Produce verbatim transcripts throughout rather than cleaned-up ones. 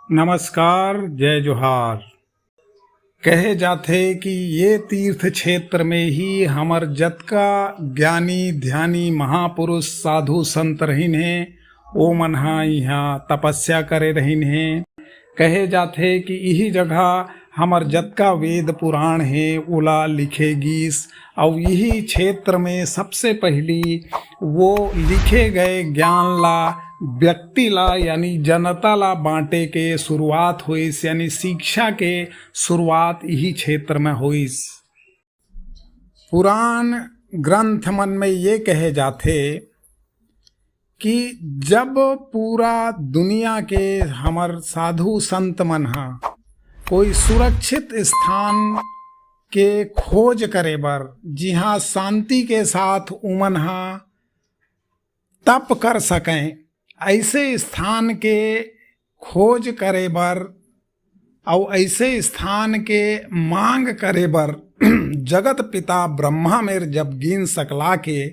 नमस्कार, जय जोहार। कहे जाथे कि ये तीर्थ क्षेत्र में ही हमर जतका ज्ञानी ध्यानी महापुरुष साधु संत रहिन हे, ओमन ह इहाँ तपस्या करे रहिन हे। कहे जाथे कि इही जगह हमर जतका वेद पुराण हे, ओला लिखे गीस, अउ इही क्षेत्र में सबसे पहिली वो लिखे गए ज्ञान ला, व्यक्ति ला, यानी जनता ला बांटे के शुरुआत होइस, यानी शिक्षा के शुरुआत इही क्षेत्र में होइस। पुराण ग्रंथ मन में ये कहे जाथे कि जब पूरा दुनिया के हमर साधु संत मन ह कोई सुरक्षित स्थान के खोज करे बर, जिहाँ शांति के साथ उमन ह तप कर सकें, ऐसे स्थान के खोज करे बर अउ ऐसे स्थान के मांग करे बर जगत पिता ब्रह्मा मेर जब गीन सकला के,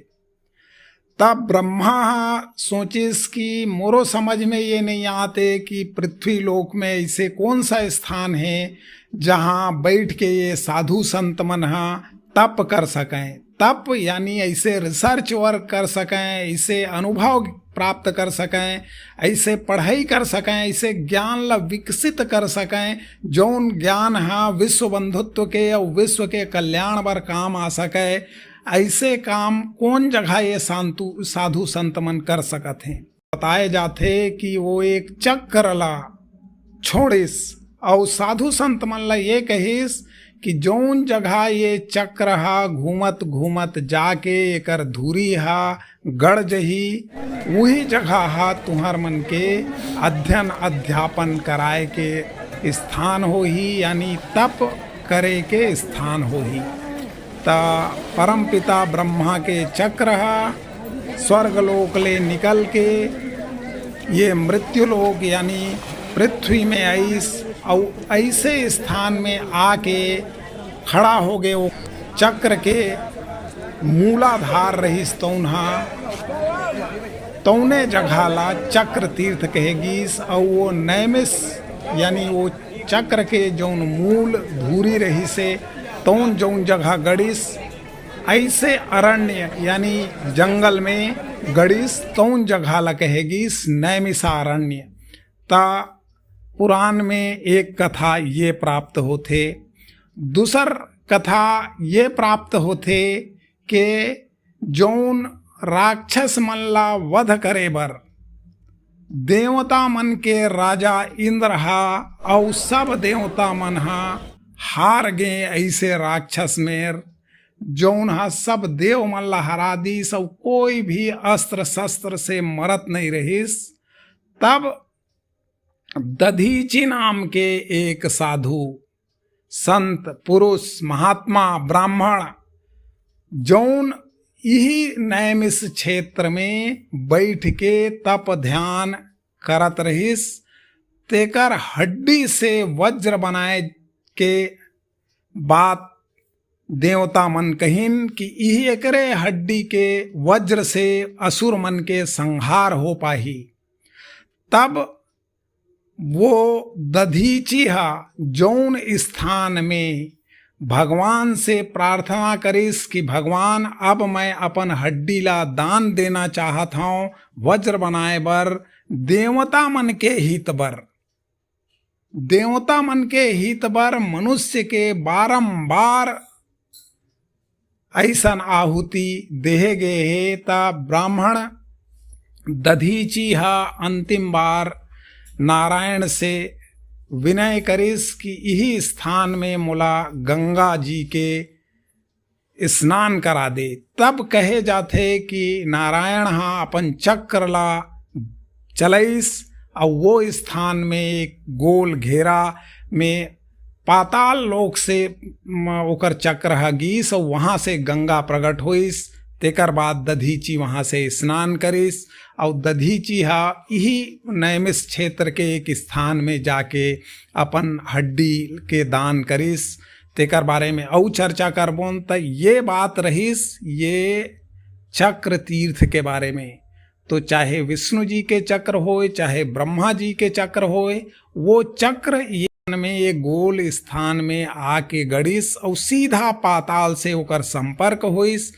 तब ब्रह्मा ह सोचिस कि मोरो समझ में ये नहीं आते कि पृथ्वी लोक में ऐसे कौन सा स्थान है, जहाँ बैठ के ये साधु संत मन ह तप कर सकें। तप यानी ऐसे रिसर्च वर्क कर सकें, ऐसे अनुभव प्राप्त कर सकें, ऐसे पढ़ाई कर सकें, ऐसे ज्ञान ला विकसित कर सकें, जौन ज्ञान ह विश्व बंधुत्व के अउ विश्व के कल्याण बर काम आ सके। ऐसे काम कौन जगह ये शांतु, साधु संत मन कर सकत हैं? बताए जाथे कि वो एक चक्र ला छोड़िस अउ साधु संत मन ला ये कहिस कि जौन जगह ये चक्र हा घूमत घूमत जाके एकर धुरी हा गड़ जही, उही जगह हा तुहर मन के अध्ययन अध्यापन कराए के स्थान होही, यानी तप करे के स्थान होही। त परमपिता ब्रह्मा के चक्र ह स्वर्ग लोक ले निकल के ये मृत्यु लोक यानी पृथ्वी में आइस, अउ ऐसे स्थान में आके खड़ा हो गए। वो चक्र के मूलाधार रहिस तौन हा, तौने जगह ला चक्र तीर्थ कहे गीस। अउ वो नैमिष यानी वो चक्र के जौन मूल धूरी रहिसे, तौन जौन जगह गड़िस, ऐसे अरण्य यानी जंगल में गड़िस, तौन जगह ला कहे गीस नैमिषारण्य। त पुराण में एक कथा ये प्राप्त होथे। दूसर कथा ये प्राप्त होथे के जौन राक्षस मन ला वध करे बर देवता मन के राजा इंद्र हा अउ सब देवता मन हा हार गे, ऐसे राक्षस मेर जौन हा सब देव मन ला हरा दीस अउ कोई भी अस्त्र शस्त्र से मरत नहीं रहिस। तब दधीचि नाम के एक साधु संत पुरुष महात्मा ब्राह्मण जौन इही नैमिष क्षेत्र में बैठ के तप ध्यान करत रहिस, तेकर हड्डी से वज्र बनाए के बात देवता मन कहिन कि इही एकरे हड्डी के वज्र से असुर मन के संहार हो पाही। तब वो दधीचि हा जौन स्थान में भगवान से प्रार्थना करिस कि भगवान, अब मैं अपन हड्डी ला दान देना चाहत हौं वज्र बनाए बर, देवता मन के हित बर। देवता मन के हित बर मनुष्य के बारंबार अइसन आहुति देहे गे हे, त ब्राह्मण दधीचि ह अंतिम बार नारायण से विनय करिस कि इही स्थान में मोला गंगा जी के स्नान करा दे। तब कहे जाथे कि नारायण ह अपन चक्र ला चलइस, अउ वो स्थान में एक गोल घेरा में पाताल लोक से, म, ओकर चक्र ह गीस, अउ वहाँ से गंगा प्रगट होइस। तेकर बाद दधीचि वहाँ से स्नान करिस, अउ दधीचि ह इही नैमिष क्षेत्र के एक स्थान में जाके अपन हड्डी के दान करिस। तेकर बारे में अउ चर्चा करबोन। त ये बात रहिस ये चक्र तीर्थ के बारे में। तो चाहे विष्णु जी के चक्र होय, चाहे ब्रह्मा जी के चक्र होय, वो चक्र ये में ये गोल स्थान में आके गड़िस अउ सीधा पाताल से ओकर संपर्क होइस,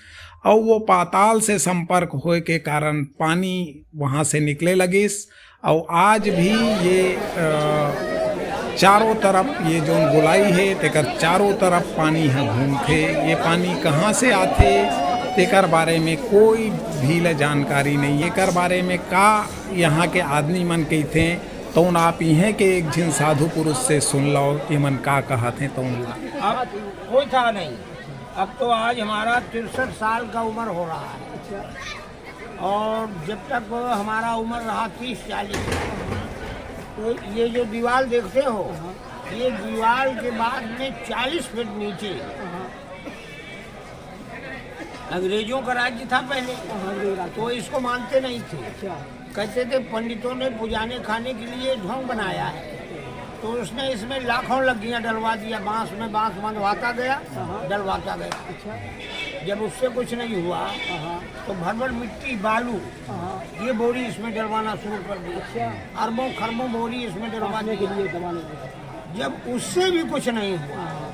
अउ वो पाताल से संपर्क होए के कारण पानी वहाँ से निकले लगिस। अउ आज भी ये, अ, चारों तरफ ये जोन गोलाई हे, तेकर चारों तरफ पानी ह घूमथे। ये पानी कहाँ से आथे, तेकर बारे में कोई भी ल जानकारी नहीं। एकर बारे में का यहाँ के आदमी मन कहिथे, तउन आप इहें के एक झिन साधु पुरुष से सुन लव, ये मन का कहत हे तउन ला। अब कोई था नहीं। अब तो आज हमारा तिरसठ साल का उम्र हो रहा है। और जब तक हमारा उम्र रहा तीस चालीस, तो ये जो दीवार देखते हो, ये दीवार के बाद में चालीस फीट नीचे अंग्रेजों का राज्य था पहले, तो इसको मानते नहीं थे। कहते थे, पंडितों ने पुजाने खाने के लिए ढोंग बनाया है, तो उसने इसमें लाखों लग्गियां डलवा दिया, बांस में बांस बंधवाता गया, डलवाता गया। जब उससे कुछ नहीं हुआ, तो भर भर मिट्टी, बालू, ये बोरी इसमें डलवाना शुरू कर दी। अरबों खरबों बोरी इसमें डलवा दी। जब उससे भी कुछ नहीं हुआ,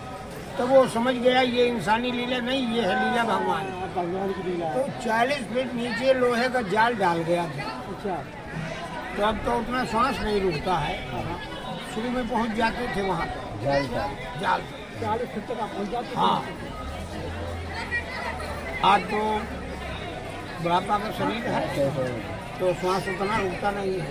तो वो समझ गया, ये इंसानी लीला नहीं, ये है लीला भगवान। भगवान की लीला। तो चालीस फीट नीचे लोहे का जाल डाल गया था। अच्छा। तो अब तो उतना सांस नहीं रुकता है। शुरू में पहुंच जाते थे वहां तक। जाल तक। जाल तक। चालीस फीट तक आप पहुंच जाते थे? हाँ। आज तो बुढ़ापा का शरीर है, तो सांस उतना रुकता नहीं है।